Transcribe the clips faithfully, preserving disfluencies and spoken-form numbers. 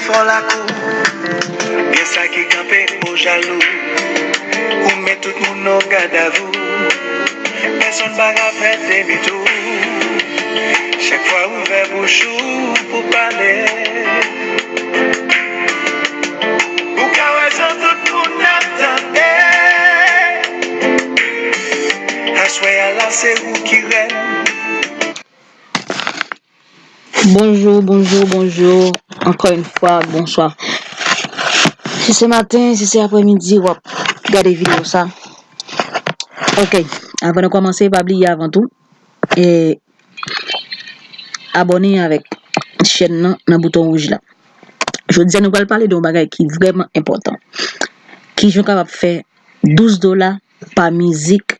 Fò lakou, gen sa ki kanpe pou jalou. Ou met tout moun nan gadavou. Pèsonn pa ka fè demi tou. Chak fwa ou ouvè bouch ou pou pale, ou ka wè jan tout moun ap tande. Aswè a la se ou ki rèn. Bonjou, bonjou, bonjou. Ankò yon fwa, bonswa. Si se maten, si se aprèmidi, w ap gade videyo sa. Ok, avan nou kòmanse, pa bliye avan tou, e, abòne avèk chèn nan nan bouton wouj la. Jodi a, nou pral pale de yon bagay ki vrèman enpòtan. Kijan w kapab fè douz dola pa mizik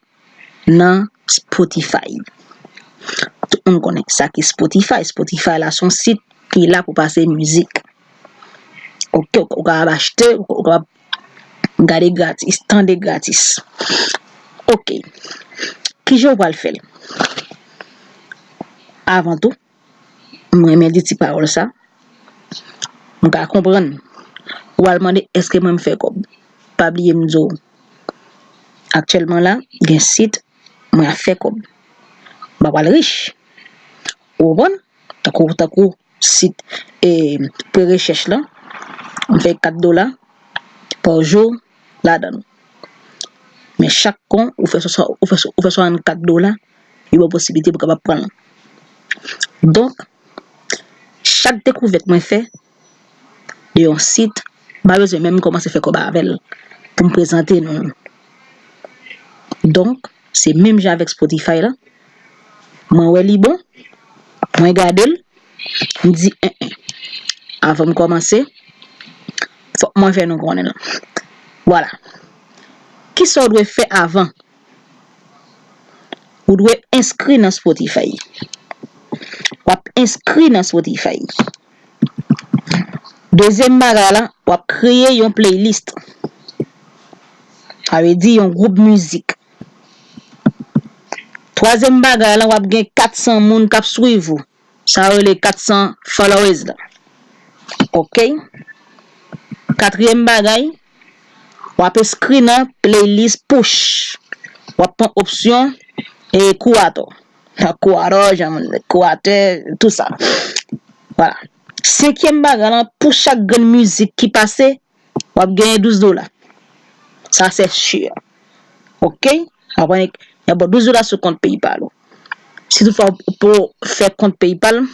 nan Spotify. Tout moun konnen sa ki Spotify. Spotify la se yon sit ki la pou pase mizik. Ok, ou kapab achte, ou kapab gade gratis, tande gratis. Ok. Kijan w pral fè l? Avan tou, mwen renmen di ti pawòl sa. M ka konprann. Ou al mande, èske mwen m fè kòb? Pa bliye m di w, aktyèlman la, gen sit mwen ap fè kòb. M pa pral rich. Ou konprann? Tankou, tankou sit, e, pre-rechèch lan, m fè kat dola pa jou ladan l. Men chak kon ou fè swa, ou fè, ou fè swasannkat dola, yo ba w posiblite pou w kapab pran l. Donk, chak dekouvèt mwen fè de yon sit, m pa bezwen menm kòmanse fè kòb avè l pou m prezante nou l. Donk, se menm jan avèk Spotify la. Mwen wè li bon, mwen gade l, m di, en, en. Avan m kòmanse, fòk mwen fè nou konnen l. Vwala. Kisa w dwe fè avan? Ou dwe enskri nan Spotify. W ap enskri nan Spotify. Dezyèm bagay la, w ap kreye yon playlist. Sa vle di yon gwoup mizik. Twazyèm bagay la, w ap gen kat san moun k ap swiv ou. Sa yo rele kat san followers la. Ok? Katriyèm bagay, w ap enskri nan playlist push. W ap pran opsyon e kuratò. Kuratò, jan moun, kuratè, tou sa. Vwala. Senkyèm bagay lan, pou chak grenn mizik ki pase, w ap genyen douz dola. Sa se si. Ok? W ap genyen, y ap ba w douz dola sou kont PayPal ou. Si toutfwa ou pou fè kont PayPal,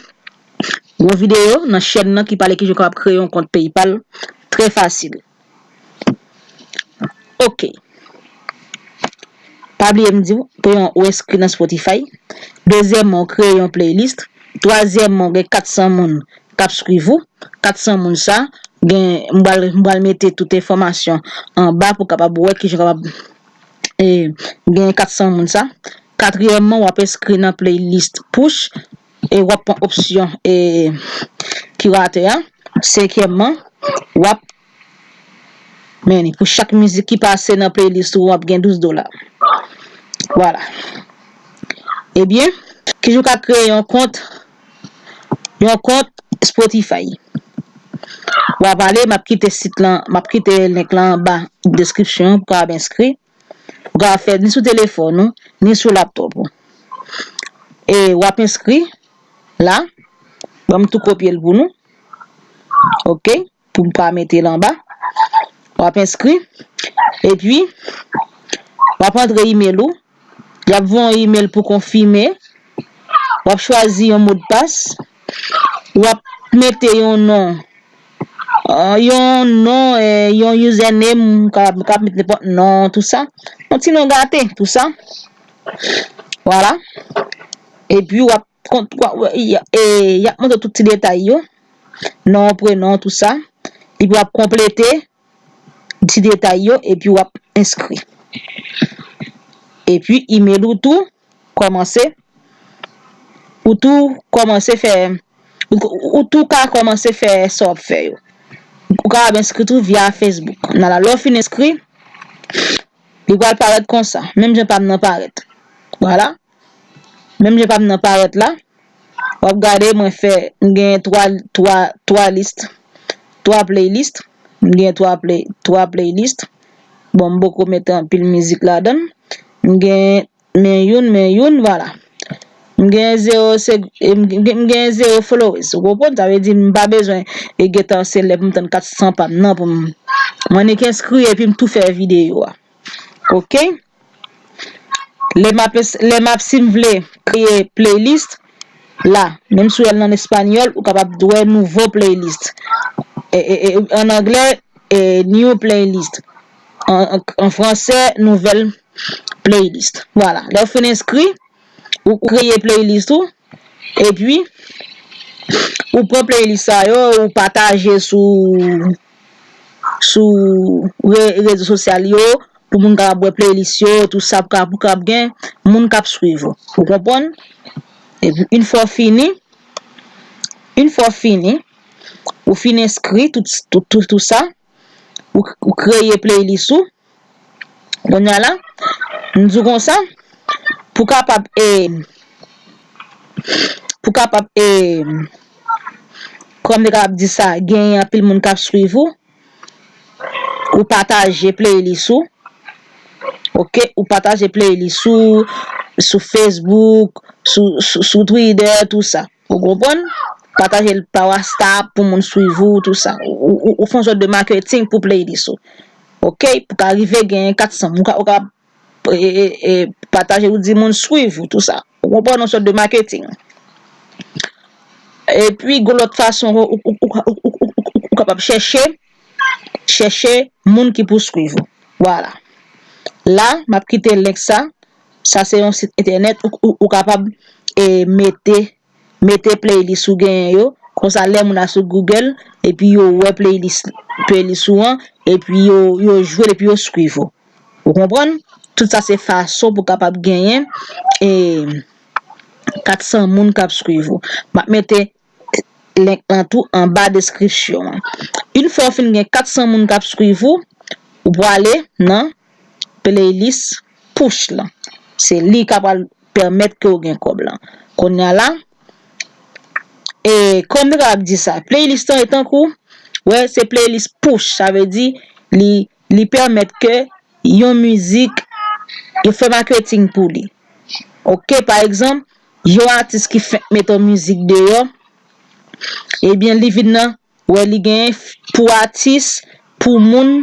gon videyo nan chèn nan ki pale kijan w kapab kreye yon kont PayPal trè fasil. Ok. Pa bliye m di w, premyèman, ou enskri nan Spotify. Dezyèmman, ou kreye yon playlist. Twazyèmman, ou gen kat san moun k ap swiv ou. Kat san moun sa, gen, m pral, m pral mete tout enfòmasyon anba pou w kapab wè kijan w kapab, e, gen kat san moun sa. Katriyèmman, w ap enskri nan playlist push e w ap pran opsyon, e, kiratè a. Senkyèmman, w ap Men pou chak mizik ki pase nan playlist ou, w ap gen douz dola. Vwala. Ebyen, kijan w ka kreye yon kont, yon kont Spotify? W ap ale, m ap kite sit lan, m ap kite link lan anba description pou w kapab enskri. Ou kapab fè ni sou telefòn ou, ni sou laptop ou. E w ap enskri la. Ban m tou kopye l pou nou. Ok? Pou m pa mete l anba. W ap enskri. Epi, w ap antre email ou. Y ap voye yon email pou konfime. W ap chwazi yon modpas. W ap mete yon non. Ah, yon non, eh, yon username, m ka, m ka mete nenpòt non, tou sa. Yon ti non gate, tou sa. Vwala. Epi, w ap kont, w ap, w ap, y ap, eh, y ap montre tout ti detay yo. Non, prenon, tou sa. Epi w ap konplete ti detay yo, epi w ap enskri. Epi email ou tou, kòmanse, ou tou kòmanse fè, ou, ou tou ka kòmanse fè sa w ap fè yo. Ou kapab enskri tou via Facebook. Nan la, lè w fin enskri, li pral parèt konsa. Menm jan pa m nan parèt. Vwala. Menm jan pa m nan parèt la. W ap gade, mwen fè, m gen twa, twa, twa lis. twa playlist. M gen twa play, twa playlist. Bon, m poko mete anpil mizik ladan l. M gen men youn, men youn, vwala. M gen zewo seg-, m gen, m gen zewo followers. Ou konprann? Sa vle di m pa bezwen e gentan se lè pou m tann kat san pa m nan pou m, m annik enskri epi m tou fè videyo a. Oke? Lè m ap, lè m ap, si m vle kreye playlist, la, menm si w wè l nan espanyòl, ou kapab wè nouvo playlist. E, e, e, an anglè, e, new playlist. An, an, an fransè, nouvelle playlist. Vwala. Lè w fin enskri, ou, ou kreye playlist ou, epi, ou pran playlist sa yo, ou pataje sou, sou re-, rezo sosyal yo, pou moun kapab wè playlist yo, tou sa, pou ka, pou kapab gen moun k ap swiv ou. Ou konprann? Epi, yon fwa w fini, yon fwa w fini, ou fin enskri tout, tout, tout, tout sa, ou, ou kreye playlist ou. Kounye a la, m di w konsa, pou kapab, e, pou kapab, e, kòman m te kapab di sa, genyen anpil moun k ap swiv ou, ou pataje playlist ou, oke, ou pataje playlist ou sou Facebook, sou, sou, sou Twitter, tou sa. Ou konprann? Pataje l pa WhatsApp pou moun swiv ou, tou sa. Ou, ou, ou fè yon sòt de marketing pou playlist ou. Oke? Pou ka rive gen kat san. Ou ka, ou ka, e, e, e, pataje ou di moun swiv ou, tou sa. Ou konprann? Yon sòt de marketing. Epi, gen lòt fason, ou, ou, ou, ou, ou, ou, ou, ou kapab chèche, chèche moun ki pou swiv ou. Vwala. La, m ap kite link sa. Sa se yon sit entènèt ou, ou, ou kapab, e, mete, mete playlist ou genyen yo. Konsa, lè moun al sou Google, epi yo wè playlist, playlist ou an, epi yo, yo jwe l, epi yo swiv ou. Ou konprann? Tout sa se fason pou kapab genyen, e, kat san moun k ap swiv ou. M ap mete link lan tou anba deskripsyon an. Yon fwa w fin gen kat san moun k ap swiv ou, ou prale nan playlist push lan. Se li k ap pral pèmèt ke w gen kòb lan. Kounye a la, e, kòman m te kapab di sa? Playlist lan e tankou, wè, se playlist push, sa vle di li, li pèmèt ke yon mizik, yo fè marketing pou li. Oke, pa egzanp, yon atis ki fenk mete yon mizik deyò, ebyen, li vin nan, wè, li gen pou atis, pou moun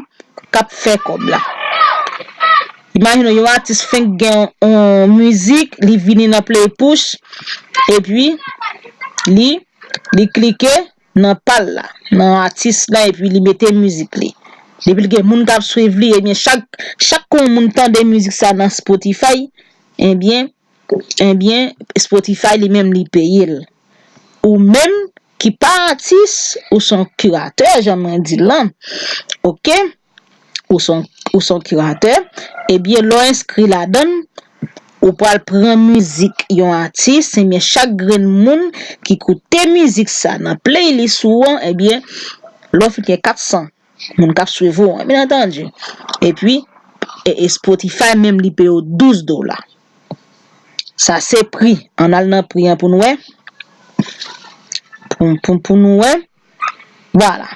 k ap fè kòb la. Imajine w, yon atis fenk gen yon mizik, li vini nan play push, epi li, li klike nan pa l la, nan atis la, epi li mete mizik li. Depi l gen moun k ap swiv li, ebyen, chak, chak yon moun tande mizik sa nan Spotify, ebyen, ebyen, Spotify li menm li peye l. Ou menm ki pa atis, ou se yon kiratè, jan mwen di l lan. Oke? Ou se yon, ou se yon kiratè, ebyen, lè w enskri ladan l, ou pral pran mizik yon atis, ebyen, chak grenn moun ki koute mizik sa nan playlist ou an, ebyen, lè w fin gen kat san moun k ap swiv ou an, byen antandi. Epi, e, e Spotify menm li peye w douz dola. Sa se pri. Ann al nan pri an pou n wè. Pou, pou, pou nou wè. Vwala.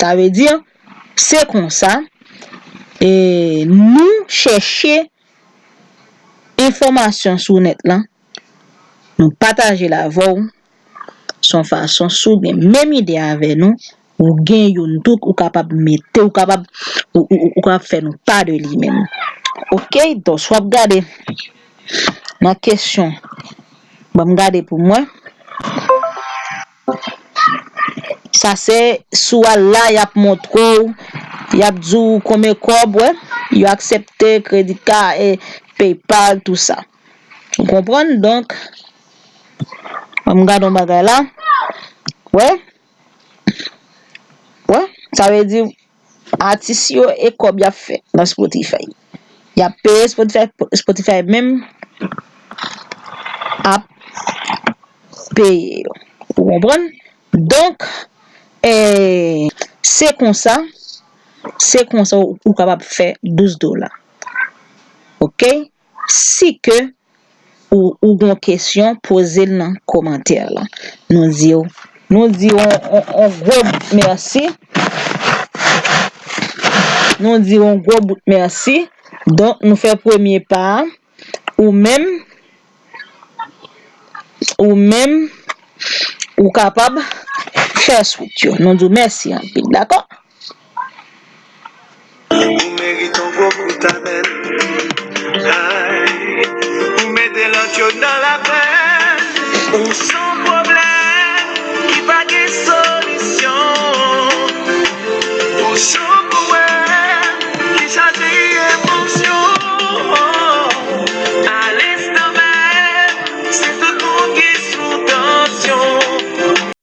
Sa vle di, se konsa, e, nou chèche enfòmasyon sou nèt lan. Nou pataje l avè w. Se yon fason, si w gen menm ide avè nou, ou gen youn tou, ou kapab mete, ou kapab, ou, ou, ou, ou kapab fè nou pa de li menm. Oke, donk, si w ap gade nan kesyon, ban m gade pou mwen. Sa se, si w al la, y ap montre w, y ap di w konbyen kòb, wè, yo aksepte kredi ka e PayPal, tou sa. Ou konprann? Donk, ban m gade yon bagay la. Wè? Wè? Sa vle di, atis yo e kòb y ap fè nan Spotify. Y ap peye Spotify, Spotify menm ap peye yo. Ou konprann? Donk, e, se konsa, se konsa ou, ou kapab fè douz dola. Oke? Si ke ou, ou gen yon kesyon, poze l nan kòmantè la. Nou di w, nou di w yon, yon, yon gwo mèsi. Nou di yon gwo bout mèsi. Donk, nou fè premye pa a. Ou menm, ou menm, ou kapab fè swit yo. Nou di w mèsi anpil, dakò?